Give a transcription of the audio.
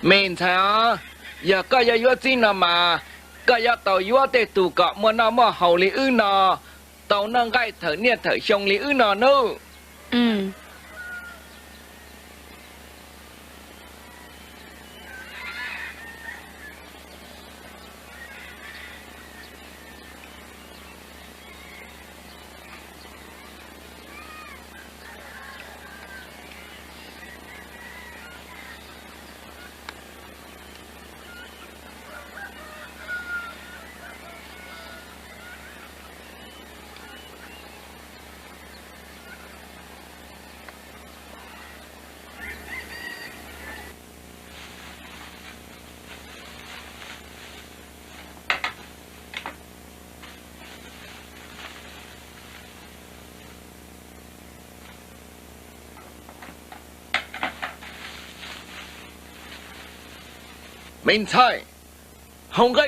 Me ntxhais os, yog koj yuav yuav txiv no mas, koj yuav tau yuav tej tus kom muaj noj muaj haus li wb no, tau noj nqaij thawm niaj thawm xyoo li wb no nawb. Me ntxhais, hau nqaij